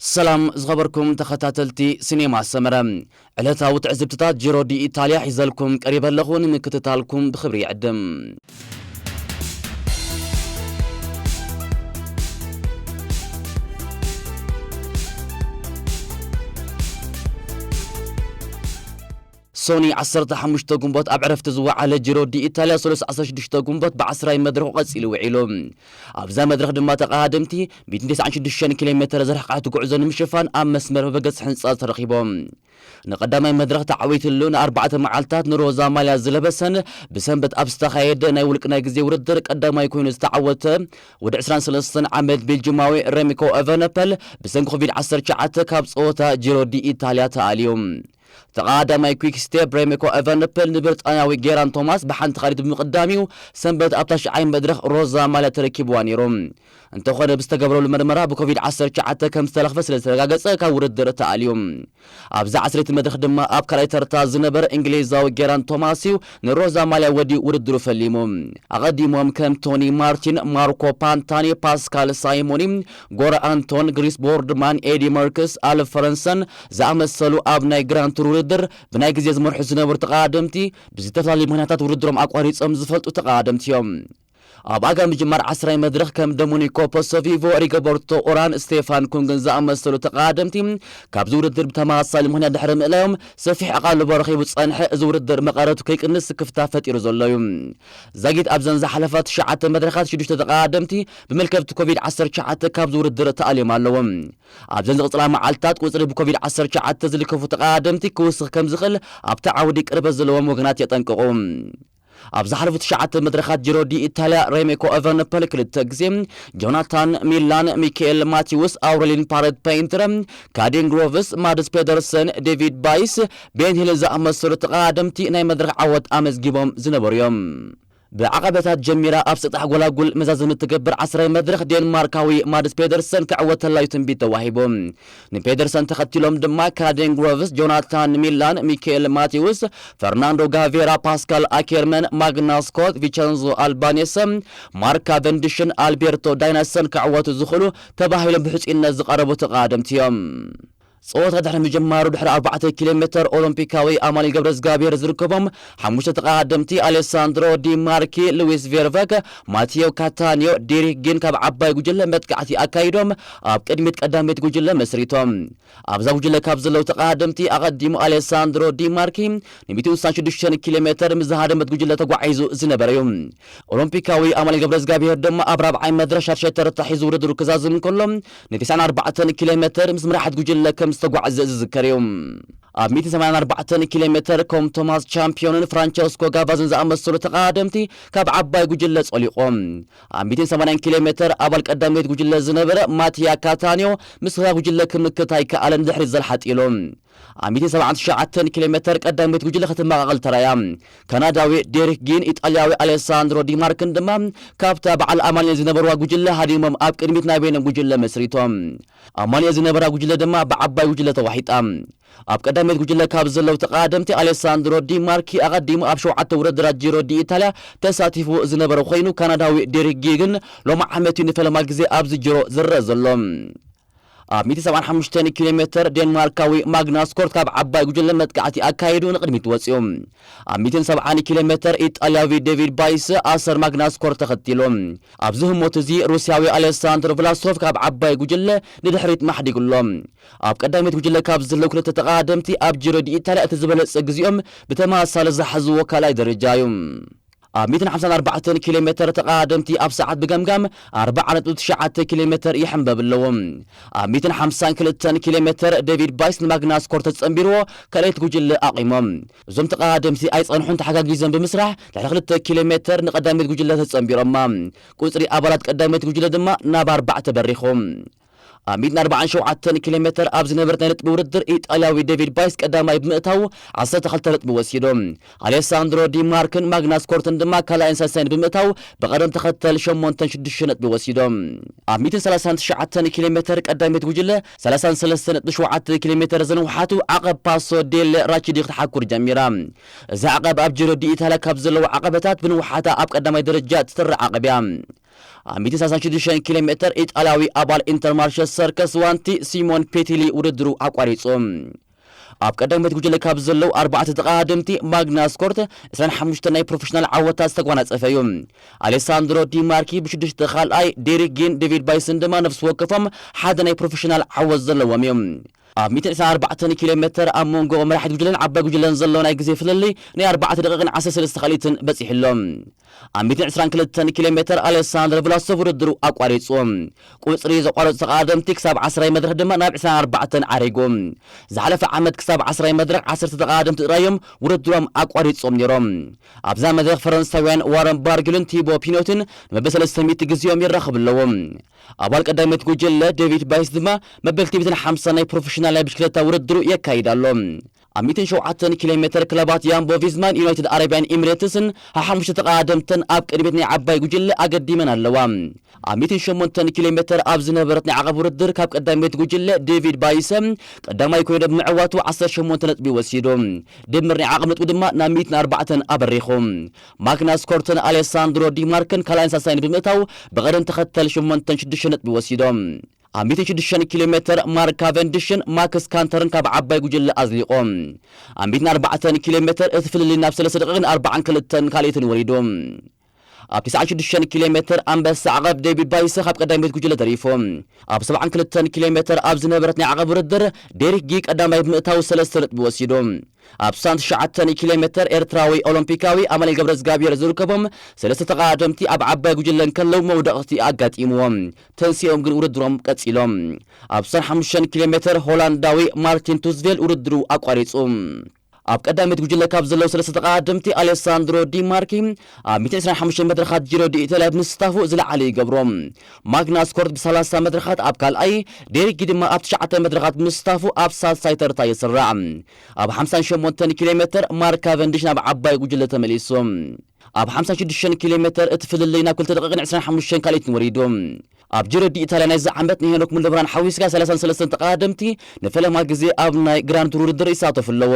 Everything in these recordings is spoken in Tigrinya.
ሰላም ዝኸበርኩም ተኸታተልቲ ሲኔማ ሰመረ፣ ዕለታዊ ትዕዝብትታት ጂሮ ዲ ኢታልያ ሒዘልኩም ቀሪበ ኣለኹ። ንምክትታልኩም ብኽብሪ ይዕድም። ሶኒ ዓሰርተ ሓሙሽተ ግንቦት ኣብ ዕረፍቲ ዝወዓለ ጂሮ ዲ ኢታልያ፣ ሰሉስ ዓሰርተ ሽዱሽተ ግንቦት ብዓስራይ መድረኹ ቀጺሉ ውዒሉ። ኣብዛ መድረኽ ድማ ተቐዳደምቲ ሚእትን ተስዓን ሽዱሽተን ኪሎ ሜተር ዝርሕቐት ጉዕዞ ንምሽፋን ኣብ መስመር መበገሲ ሕንጻ ተረኺቦም። ንቀዳማይ መድረኽ ተዓዊትሉ ንኣርባዕተ መዓልታት ንሮዛ ማልያ ዝለበሰን ብሰንበት ኣብ ዝተኻየደ ናይ ውልቂ ናይ ግዜ ውድድር ቀዳማይ ኮይኑ ዝተዓወተ ወዲ ዕስራን ሰለስተን ዓመት ቤልጂማዊ ሬሚኮ ኤቨነፐል ብሰንኪ ኮቪድ ዓሰርተ ትሽዓተ ካብ ጸወታ ጂሮ ዲ ኢታልያ ተኣልዩ። ተቐዳማይ ኩክ ስቴፕ ሬሚኮ ኤቨነፐል ንብሪጣንያዊ ጌራን ቶማስ ብሓንቲ ካሊት ብምቕዳም እዩ ሰንበት ኣብ ታሽዓይ መድረኽ ሮዛ ማልያ ተረኪብዋ ነይሩ። እንተኾነ ብዝተገብረሉ መርመራ ብኮቪድ ዓሰርተ ትሽዓተ ከም ዝተለኽፈ ስለ ዝተረጋገጸ ካብ ውድድር ተኣልዩ። ኣብዛ ዓሰርተ መድረኽ ድማ ኣብ ካልኣይ ተርታ ዝነበረ እንግሊዛዊ ጌራን ቶማስ እዩ ንሮዛ ማልያ ወዲኡ ውድድሩ ፈሊሙ። ኣቐዲሞም ከም ቶኒ ማርቲን፣ ማርኮ ፓንታኒ፣ ፓስካል ሳይሞኒ፣ ጎረ ኣንቶን፣ ግሪስ ቦርድማን፣ ኤዲ መርክስ፣ ኣልፍ ፈረንሰን ዝኣመሰሉ ኣብ ናይ ግራንድ ቱር ውድድር ብናይ ግዜ ዝመርሑ ዝነበሩ ተቐዳደምቲ ብዝተፈላለዩ ምኽንያታት ውድድሮም ኣቋሪጾም ዝፈልጡ ተቐዳደምቲ እዮም። ኣብ ኣጋ ምጅማር ዓስራይ መድረኽ ከም ዶሚኒኮ ፖሶቪቮ፣ ሪጎበርቶ ኦራን፣ ስቴፋን ኩንግን ዝኣመሰሉ ተቐዳደምቲ ካብዚ ውድድር ብተመሳሳሊ ምኽንያት ድሕሪ ምእላዮም ሰፊሕ ኣቓልቦ ረኺቡ ዝጸንሐ እዚ ውድድር መቐረቱ ከይቅንስ ስክፍታ ፈጢሩ ዘሎ እዩ። ዛጊት ኣብዘን ዝሓለፋ ትሽዓተ መድረኻት ሽዱሽተ ተቐዳደምቲ ብመልከፍቲ ኮቪድ ዓሰርተ ትሽዓተ ካብዚ ውድድር ተኣልዮም ኣለዉ። ኣብዘን ዝቕጽላ መዓልታት ቁጽሪ ብኮቪድ ዓሰርተ ትሽዓተ ዝልከፉ ተቐዳደምቲ ክውስኽ ከም ዝኽእል ኣብቲ ዓውዲ ቅርበት ዘለዎም ወገናት የጠንቅቑ። ኣብ ዝሓለፉ ትሽዓተ መድረኻት ጂሮ ዲ ኢታልያ ሬሜኮ ኤቨነፐል ክልተ ግዜ፣ ጆናታን ሚላን፣ ሚካኤል ማቲውስ፣ ኣውረሊን ፓረት ፔይንትረ፣ ካዲን ግሮቭስ፣ ማድስ ፔደርሰን፣ ዴቪድ ባይስ፣ ቤን ሂል ዝኣመሰሉ ተቐዳደምቲ ናይ መድረኽ ዓወት ኣመዝጊቦም ዝነበሩ እዮም። ብዓቐበታት ጀሚራ ኣብ ሰጣሕ ጎላጉል መዛዘሚ ትገብር ዓስራይ መድረኽ ዴንማርካዊ ማድስ ፔደርሰን ክዕወተላ እዩ ትንቢት ተዋሂቡ። ንፔደርሰን ተኸቲሎም ድማ ካዴን ግሮቭስ፣ ጆናታን ሚላን፣ ሚካኤል ማቴውስ፣ ፈርናንዶ ጋቬራ፣ ፓስካል ኣኬርመን፣ ማግናስ ኮት፣ ቪቸንዞ ኣልባኔሰ፣ ማርክ ካቨንዲሽን ኣልቤርቶ ዳይናሰን ክዕወቱ ዝኽእሉ ተባሂሎም ብሕጹይነት ዝቐረቡ ተቐዳደምቲ እዮም። ጸወታ ድሕሪ ምጅማሩ ድሕሪ ኣርባዕተ ኪሎ ሜተር ኦሎምፒካዊ ኣማኑኤል ገብረዝጋብሔር ዝርከቦም ሓሙሽተ ተቐዳደምቲ ኣሌሳንድሮ ዲ ማርኪ፣ ሉዊስ ቬርቨክ፣ ማቲዮ ካታኒዮ፣ ዴሪክ ጊን ካብ ዓባይ ጉጅለ መጥቃዕቲ ኣካይዶም ኣብ ቅድሚት ቀዳመይቲ ጉጅለ መስሪቶም። ኣብዛ ጉጅለ ካብ ዘለዉ ተቐዳደምቲ ኣቐዲሙ ኣሌሳንድሮ ዲ ማርኪ ን ሚእትን ስሳን ሽዱሽተን ኪሎ ሜተር ምስ ዝሃደመት ጉጅለ ተጓዒዙ ዝነበረ እዩ። ኦሎምፒካዊ ኣማኑኤል ገብረዝጋብሔር ድማ ኣብ ራብዓይ መድረኽ ሻድሻይ ተርታ ሒዙ ውድድሩ ክዛዝም እንከሎ፣ ን ተስዓን ኣርባዕተን ኪሎ ሜተር ምስ መራሕት ጉጅለ ከም ዝተጓዕዘ ዝዝከር እዩ። ኣብ ሚእትን ሰማንያን ኣርባዕተን ኪሎ ሜተር ከም ቶማስ ቻምፒዮንን ፍራንቸስኮ ጋቫዝን ዝኣመሰሉ ተቐዳደምቲ ካብ ዓባይ ጉጅለ ጸሊቖም። ኣብ ሚእትን ሰማንያን ኪሎ ሜተር ኣባል ቀዳመይቲ ጉጅለ ዝነበረ ማቲያ ካታንዮ ምስታ ጉጅለ ክምክት ኣይከኣለን፣ ድሕሪት ዘልሓጥ ኢሉ። ኣብ ሚእትን ሰብዓን ትሽዓተን ኪሎ ሜተር ቀዳመይቲ ጉጅለ ክትመቓቐል ተራእያ። ካናዳዊ ዴሪክ ጊን ኢጣልያዊ ኣሌሳንድሮ ዲማርክን ድማ ካብታ በዓል ኣማኑኤል ዝነበርዋ ጉጅለ ሃዲሞም ኣብ ቅድሚት ናይ በይኖም ጉጅለ መስሪቶም። ኣማኑኤል ዝነበራ ጉጅለ ድማ ብዓባይ ጉጅለ ተዋሒጣ። ኣብ ቀዳመይቲ ጉጅለ ካብ ዘለዉ ተቐዳደምቲ ኣሌሳንድሮ ዲማርኪ ኣቐዲሙ ኣብ ሸውዓተ ውድድራት ጂሮ ዲ ኢታልያ ተሳቲፉ ዝነበረ ኮይኑ፣ ካናዳዊ ዴሪክ ጊ ግን ሎሚ ዓመት እዩ ንፈለማ ግዜ ኣብዚ ጂሮ ዝረአ ዘሎ። ኣብ ሚእትን ሰብዓን ሓሙሽተን ኪሎ ሜተር ዴንማርካዊ ማግናስ ኮርት ካብ ዓባይ ጉጅለ መጥቃዕቲ ኣካይዱ ንቕድሚት ወፂኡ። ኣብ ሚእትን ሰብዓን ኪሎ ሜተር ኢጣልያዊ ዴቪድ ባይስ ኣሰር ማግናስ ኮርት ተኸቲሉ። ኣብዚ ህሞት እዚ ሩስያዊ ኣሌሳንድሮ ቭላሶቭ ካብ ዓባይ ጉጅለ ንድሕሪት ማሕዲጉ ኣሎ። ኣብ ቀዳመይቲ ጉጅለ ካብ ዘለዉ ክልተ ተቐዳደምቲ ኣብ ጂሮ ዲ ኢታልያ እቲ ዝበለጸ ግዜኦም ብተመሳሳሊ ዝሓዝዎ ካልኣይ ደረጃ እዩ። ኣብ ሚእትን ሓምሳን ኣርባዕተን ኪሎ ሜተር ተቐዳደምቲ ኣብ ሰዓት ብገምጋም ኣርብዓ ነጥቢ ትሽዓተ ኪሎ ሜተር ይሕንበብ ኣለዎ። ኣብ ሚእትን ሓምሳን ክልተን ኪሎ ሜተር ዴቪድ ባይስ ንማግናስ ኮርት ተጸንቢርዎ ካልኣይቲ ጉጅለ ኣቑሞም። እዞም ተቐዳደምቲ ኣይጸንሑን ተሓጋጊዞም ብምስራሕ ድሕሪ ክልተ ኪሎ ሜተር ንቀዳመይቲ ጉጅለ ተጸንቢሮማ። ቁጽሪ ኣባላት ቀዳመይቲ ጉጅለ ድማ ናብ ኣርባዕተ በሪኹ። ኣብ ሚእትን ኣርባዓን ሸውዓተን ኪሎ ሜተር ኣብ ዝነበረት ናይ ነጥቢ ውድድር ኢጣልያዊ ዴቪድ ባይስ ቀዳማይ ብምእታው ዓሰርተ ክልተ ነጥቢ ወሲዱ። ኣሌሳንድሮ ዲማርክን ማግናስ ኮርትን ድማ ካልኣይን ሳልሳይን ብምእታው ብቐደም ተኸተል ሸሞንተን ሽዱሽተ ነጥቢ ወሲዶም። ኣብ ሚእትን ሰላሳን ትሽዓተን ኪሎ ሜተር ቀዳመይቲ ጉጅለ ሰላሳን ሰለስተን ነጥቢ ሸውዓተ ኪሎ ሜተር ዝነውሓቱ ዓቐብ ፓሶ ዴል ራቺዲ ክትሓኩር ጀሚራ። እዚ ዓቐብ ኣብ ጂሮ ዲ ኢታልያ ካብ ዘለዉ ዓቐበታት ብንውሓታ ኣብ ቀዳማይ ደረጃ እትተርዕ ዓቐብ እያ። ኣብ ሚእትን ሰላሳን ሽዱሽተን ኪሎ ሜትር ኢጣልያዊ ኣባል ኢንተርማርሸ ሰርከስ ዋንቲ ሲሞን ፔቲሊ ውድድሩ ኣቋሪጹ። ኣብ ቀዳመይቲ ጉጅለ ካብ ዘለዉ ኣርባዕተ ተቐዳደምቲ ማግናስ ኮርት ዕስራን ሓሙሽተን ናይ ፕሮፌሽናል ዓወታት ዝተጓናጸፈ እዩ። ኣሌሳንድሮ ዲማርኪ ብሽዱሽተ ካልኣይ፣ ዴሪክ ጊን ዴቪድ ባይስን ድማ ነፍሲ ወከፎም ሓደ ናይ ፕሮፌሽናል ዓወት ዘለዎም እዮም። ኣብ ሚእትን ዕስራን ኣርባዕተን ኪሎ ሜትር ኣብ መንጎ መራሒት ጉጅለን ዓባይ ጉጅለን ዘሎ ናይ ግዜ ፍልልይ ናይ ኣርባዕተ ደቂቕን ዓሰርተ ሰለስተ ካልኢትን በጺሑ ኣሎ። ኣብ ሚእትን ዕስራን ክልተን ኪሎ ሜትር ኣሌሳንድሮ ቭላሶቭ ውድድሩ ኣቋሪጹ። ቁጽሪ ዘቋረጹ ተቐዳደምቲ ክሳብ ዓስራይ መድረኽ ድማ ናብ ዕስራን ኣርባዕተን ዓሪጉ። ዝሓለፈ ዓመት ክሳብ ዓስራይ መድረኽ ዓሰርተ ተቐዳደምቲ ጥራይ እዮም ውድድሮም ኣቋሪጾም ነይሮም። ኣብዛ መድረኽ ፈረንሳውያን ዋረን ባርጊልን ቲቦ ፒኖትን ንመበል ሰለስተ ሚእቲ ግዜኦም ይራኸቡ ኣለዉ። ኣባል ቀዳመይቲ ጉጅለ ዴቪድ ባይስ ድማ መበል ክልተ ሚእትን ሓምሳን ናይ ፕሮፌሽናል ናይ ብሽክለታ ውድድሩ የካይድ ኣሎ። ኣብ ሚእትን ሸውዓተን ኪሎ ሜትር ክለባት ያምቦ ቪዝማን ዩናይትድ ኣረብያን ኤሚሬትስን ሓሙሽተ ተቐዳደምተን ኣብ ቅድሚት ናይ ዓባይ ጉጅለ ኣገዲመን ኣለዋ። ኣብ ሚእትን ሸሞንተን ኪሎ ሜትር ኣብ ዝነበረት ናይ ዓቐብ ውድድር ካብ ቀዳመይቲ ጉጅለ ዴቪድ ባይሰ ቀዳማይ ኮይኑ ብምዕዋቱ ዓሰርተ ሸሞንተ ነጥቢ ወሲዱ። ድምር ናይ ዓቐብ ነጥቡ ድማ ናብ ሚእትን ኣርባዕተን ኣበሪኹ። ማግናስ ኮርትን ኣሌሳንድሮ ዲማርክን ካልኣይን ሳልሳይን ብምእታው ብቐደም ተኸተል ሸሞንተን ሽዱሽተን ነጥቢ ወሲዶም። ኣብ ሚእትን ሽዱሽተን ኪሎ ሜትር ማርክ ካቨንዲሽን ማክስ ካንተርን ካብ ዓባይ ጉጅለ ኣዝሊቖም። ኣብ ሚእትን ኣርባዕተን ኪሎ ሜትር እቲ ፍልልይ ናብ ሰለስተ ደቂቕን ኣርባዓን ክልተን ካልኢትን ወሪዱ። ኣብ ተስዓን ሽዱሽተን ኪሎ ሜትር ኣንበሳ ዓቐብ ዴቪድ ባይሰ ካብ ቀዳመይቲ ጉጅለ ተሪፉ። ኣብ ሰብዓን ክልተን ኪሎ ሜትር ኣብ ዝነበረት ናይ ዓቐብ ውድድር ዴሪክ ጊ ቀዳማይ ብምእታው ሰለስተ ነጥቢ ወሲዱ። ኣብ ስሳን ትሽዓተን ኪሎ ሜትር ኤርትራዊ ኦሎምፒካዊ ኣማኑኤል ገብረዝጋብሔር ዝርከቦም ሰለስተ ተቐዳደምቲ ኣብ ዓባይ ጉጅለ እንከለዉ መውደቕቲ ኣጋጢምዎም። ተንሲኦም ግን ውድድሮም ቀጺሎም። ኣብ ስሳን ሓሙሽተን ኪሎ ሜትር ሆላንዳዊ ማርቲን ቱስቬል ውድድሩ ኣቋሪጹ። ኣብ ቀዳመይቲ ጉጅለ ካብ ዘለዉ ሰለስተ ተቐዳደምቲ ኣሌሳንድሮ ዲማርኪ ኣብ ሚእትን ዕስራን ሓሙሽተን መድረኻት ጂሮ ዲ ኢታልያ ብምስታፉ ዝለዓለ ይገብሮ። ማግናስ ኮርት ብሰላሳ መድረኻት ኣብ ካልኣይ፣ ዴሪክ ጊ ድማ ኣብ ትሽዓተ መድረኻት ብምስታፉ ኣብ ሳልሳይ ተርታ ይስራዕ። ኣብ ሓምሳን ሸሞንተን ኪሎ ሜትር ማርክ ካቨንዲሽ ናብ ዓባይ ጉጅለ ተመሊሱ። ኣብ ሓምሳን ሽዱሽተን ኪሎ ሜትር እቲ ፍልልይ ናብ ክልተ ደቂቕን ዕስራን ሓሙሽተን ካልኢትን ወሪዱ። ኣብ ጂሮ ዲ ኢታልያ ናይዚ ዓመት ንሄኖክ ሙልደብራን ሓዊስካ ሰላሳን ሰለስተን ተቐዳደምቲ ንፈለማ ግዜ ኣብ ናይ ግራንድ ቱር ውድድር ይሳተፉ ኣለዉ።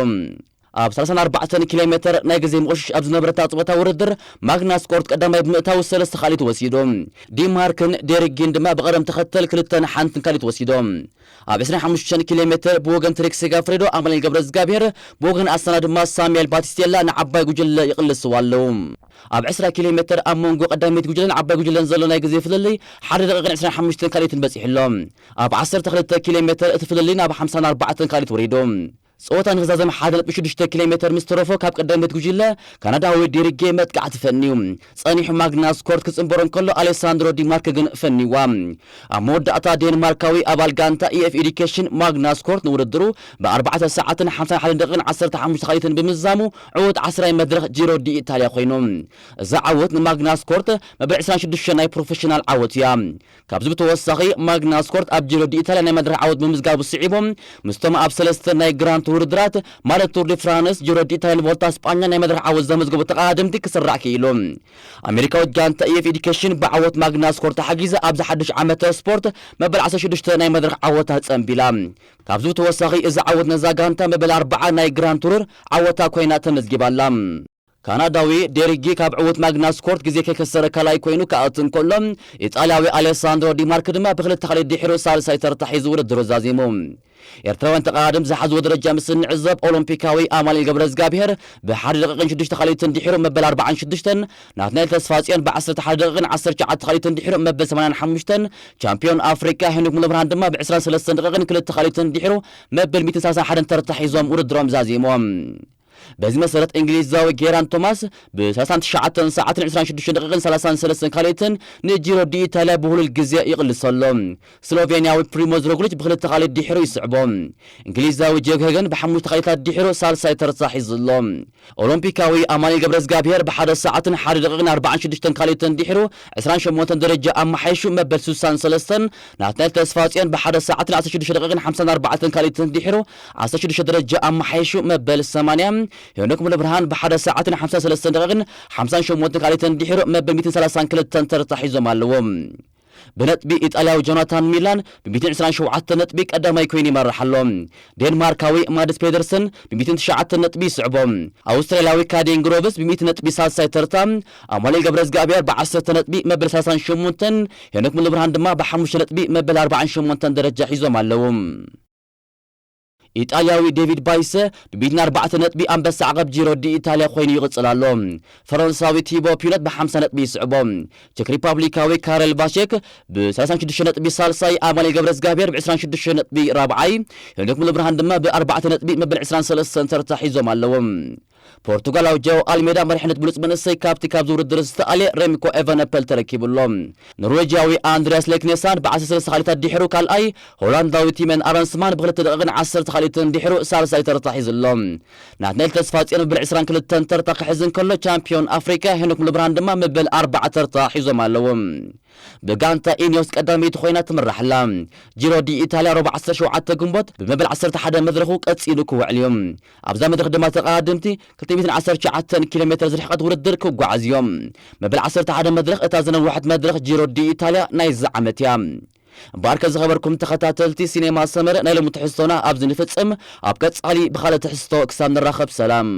ኣብ ሰላሳን ኣርባዕተን ኪሎ ሜትር ናይ ግዜ ምቕሽሽ ኣብ ዝነበረታ ጸወታ ውድድር ማግናስ ኮርት ቀዳማይ ብምእታው ሰለስተ ካልኢት ወሲዱ። ዲማርክን ዴሪክ ጊን ድማ ብቐደም ተኸተል ክልተን ሓንትን ካልኢት ወሲዶም። ኣብ ዕስራን ሓሙሽተን ኪሎ ሜትር ብወገን ትሬክ ሴጋፍሬዶ ኣማኑኤል ገብረዝጋብሔር፣ ብወገን ኣስታና ድማ ሳሙኤል ባቲስቴላ ንዓባይ ጉጅለ ይቕልስዋ ኣለዉ። ኣብ ዕስራ ኪሎ ሜትር ኣብ መንጎ ቀዳመይቲ ጉጅለን ዓባይ ጉጅለን ዘሎ ናይ ግዜ ፍልልይ ሓደ ደቂቕን ዕስራን ሓሙሽተን ካልኢትን በጺሑ ኣሎ። ኣብ ዓሰርተ ክልተ ኪሎ ሜትር እቲ ፍልልይ ናብ ሓምሳን ኣርባዕተን ካልኢት ወሪዱ። ጸወታ ንኽዛዘም ሓደ ነጥቢ ሽዱሽተ ኪሎ ሜትር ምስ ተረፎ ካብ ቀዳመይቲ ጉጅለ ካናዳዊ ዴሪክ ጌ መጥቃዕቲ ፈንዩ። ጸኒሑ ማግናስ ኮርት ክጽንበሮ እንከሎ ኣሌሳንድሮ ዲማርክ ግን ፈንይዋ። ኣብ መወዳእታ ዴንማርካዊ ኣባል ጋንታ ኢኤፍ ኤዱኬሽን ማግናስ ኮርት ንውድድሩ ብኣርባዕተ ሰዓትን ሓምሳን ሓደን ደቂቕን ዓሰርተ ሓሙሽተ ካልኢትን ብምዝዛሙ ዕዉት ዓስራይ መድረኽ ጂሮ ዲ ኢታልያ ኮይኑ። እዛ ዓወት ንማግናስ ኮርት መበል ዕስራን ሽዱሽተን ናይ ፕሮፌሽናል ዓወት እያ። ካብዚ ብተወሳኺ ማግናስ ኮርት ኣብ ጂሮ ዲ ኢታልያ ናይ መድረኽ ዓወት ብምምዝጋቡ ስዒቡ ምስቶም ኣብ ሰለስተ ናይ ግራንድ ቱር ውድድራት ማለት ቱር ዲ ፍራንስ፣ ጂሮ ዲ ኢታልያን ቮልታ ስጳኛ ናይ መድረኽ ዓወት ዘመዝገቡ ተቐዳደምቲ ክስራዕ ክኢሉ። ኣሜሪካዊት ጋንታ ኢኤፍ ኤዱኬሽን ብዓወት ማግናስ ኮርት ሓጊዛ ኣብዚ ሓድሽ ዓመተ ስፖርት መበል ዓሰርተ ሽዱሽተ ናይ መድረኽ ዓወታ ጸንቢላ። ካብዚ ብተወሳኺ እዛ ዓወት ነዛ ጋንታ መበል ኣርብዓ ናይ ግራንድ ቱር ዓወታ ኮይና ተመዝጊባ ኣላ። ካናዳዊ ዴሪክ ጊ ካብ ዕዉት ማግናስ ኮርት ግዜ ከይከሰረ ካልኣይ ኮይኑ ክኣቱ እንከሎ፣ ኢጣልያዊ ኣሌሳንድሮ ዲማርክ ድማ ብክልተ ካልኢት ድሒሩ ሳልሳይ ተርታ ሒዙ ውድድሩ ዛዚሙ። ኤርትራውያን ተቐዳደምቲ ዝሓዝዎ ደረጃ ምስ እንዕዘብ፣ ኦሎምፒካዊ ኣማኑኤል ገብረዝጋብሄር ብሓደ ደቂቕን ሽዱሽተ ካልኢትን ድሒሩ መበል ኣርባዓን ሽዱሽተን፣ ናትናኤል ተስፋጽዮን ብዓሰርተ ሓደ ደቂቕን ዓሰርተ ትሽዓተ ካልኢትን ድሒሩ መበል ሰማንያን ሓሙሽተን፣ ቻምፒዮን ኣፍሪቃ ሄኖክ ሙሉብርሃን ድማ ብዕስራን ሰለስተን ደቂቕን ክልተ ካልኢትን ድሒሩ መበል ሚእትን ሰላሳን ሓደን ተርታ ሒዞም ውድድሮም ዛዚሞም። በዚ መሰረት እንግሊዛዊ ጌራን ቶማስ ብ ሰላሳን ትሽዓተን ሰዓትን ዕስራን ሽዱሽተን ደቂቕን ሰላሳን ሰለስተን ካልኢትን ንጂሮ ዲ ኢታልያ ብህሉል ግዜ ይቕልስ ኣሎ። ስሎቬንያዊ ፕሪሞዝ ሮግሊች ብክልተ ካልኢት ድሒሩ ይስዕቦ። እንግሊዛዊ ጆግ ሄገን ብሓሙሽተ ካልኢታት ድሒሩ ሳልሳይ ተርታ ሒዙ ኣሎ። ኦሎምፒካዊ ኣማኑኤል ገብረዝጋብሄር ብሓደ ሰዓትን ሓደ ደቂቕን ኣርባዓን ሽዱሽተን ካልኢትን ድሒሩ ዕስራን ሸሞንተን ደረጃ ኣመሓይሹ መበል ስሳን ሰለስተን፣ ናትናኤል ተስፋጽዮን ብሓደ ሰዓትን ዓሰርተ ሽዱሽተ ደቂቕን ሓምሳን ኣርባዕተን ካልኢትን ድሒሩ ዓሰርተ ሽዱሽተ ደረጃ ኣመሓይሹ መበል ሰማንያ፣ ሄኖክ ሙሉብርሃን ብሓደ ሰዓትን ሓምሳን ሰለስተን ደቂቕን ሓምሳን ሸሞንተን ካልኢትን ድሒሩ መበል ሚእትን ሰላሳን ክልተን ተርታ ሒዞም ኣለዉ። ብነጥቢ ኢጣልያዊ ጆናታን ሚላን ብ ሚእትን ዕስራን ሸውዓተ ነጥቢ ቀዳማይ ኮይኑ ይመርሕ ኣሎ። ዴንማርካዊ ማድስ ፔደርሰን ብ ሚእትን ትሽዓተ ነጥቢ ይስዕቦ። ኣውስትራልያዊ ካዴን ግሮቭስ ብ ሚእቲ ነጥቢ ሳልሳይ ተርታ፣ ኣማኑኤል ገብረዝግኣብሔር ብ ዓሰርተ ነጥቢ መበል ሰላሳን ሸሞንተን፣ ሄኖክ ሙሉብርሃን ድማ ብ ሓሙሽተ ነጥቢ መበል ኣርባዓን ሸሞንተን ደረጃ ሒዞም ኣለዉ። ኢጣልያዊ ዴቪድ ባይሰ ብ ሚእትን ኣርባዕተ ነጥቢ ኣንበሳ ዓቐብ ጂሮ ዲ ኢታልያ ኮይኑ ይቕጽል ኣሎ። ፈረንሳዊ ቲቦ ፒኖት ብ ሓምሳ ነጥቢ ይስዕቦ። ቸክ ሪፓብሊካዊ ካረል ቫሼክ ብ ሰላሳን ሽዱሽተ ነጥቢ ሳልሳይ፣ ኣማኑኤል ገብረዝግኣብሔር ብ ዕስራን ሽዱሽተ ነጥቢ ራብዓይ፣ ሄኖክ ሙሉብርሃን ድማ ብ ኣርባዕተ ነጥቢ መበል ዕስራን ሰለስተን ተርታ ሒዞም ኣለዉ። ፖርቱጋላዊ ጃኦ ኣልሜዳ መሪሕነት ብሉጽ መንእሰይ ካብቲ ካብዚ ውድድር ዝተኣልየ ሬምኮ ኤቨነፐል ተረኪቡ ኣሎ። ኖርዌጅያዊ ኣንድሪያስ ሌክኔሳን ብ ዓሰርተ ሰለስተ ካልኢታት ድሒሩ ካልኣይ፣ ሆላንዳዊ ቲመን ኣረንስማን ብ ክልተ ደቂቕን ዓሰርተ ካልኢትን ድሒሩ ሳልሳይ ተርታ ሒዙ ኣሎ። ናትናኤል ተስፋጽዮን መበል ዕስራን ክልተን ተርታ ክሕዝ እንከሎ፣ ቻምፒዮን ኣፍሪቃ ሄኖክ ሙሉብርሃን ድማ መበል ኣርባዓ ተርታ ሒዞም ኣለዉ። ብጋንታ ኢኒዮስ ቀዳመይቲ ኮይና ትምራሕ ኣላ። ጂሮ ዲ ኢታልያ ረቡዕ ዓሰርተ ሸውዓተ ግንቦት ብመበል ዓሰርተ ሓደ መድረኹ ቀጺሉ ክውዕል እዩ። ኣብዛ መድረኽ ድማ ተቐዳደምቲ ክልተ ሚእትን ዓሰርተ ትሽዓተን ኪሎ ሜትር ዝርሕቐት ውድድር ክጓዓዝ እዮም። መበል ዓሰርተ ሓደ መድረኽ እታ ዝነውሐት መድረኽ ጂሮ ዲ ኢታልያ ናይዚ ዓመት እያ። እምበኣርከ ዝኸበርኩም ተኸታተልቲ ሲኔማ ሰመረ፣ ናይ ሎሚ ትሕዝቶና ኣብዚ ንፍጽም። ኣብ ቀጻሊ ብኻልእ ትሕዝቶ ክሳብ ንራኸብ ሰላም።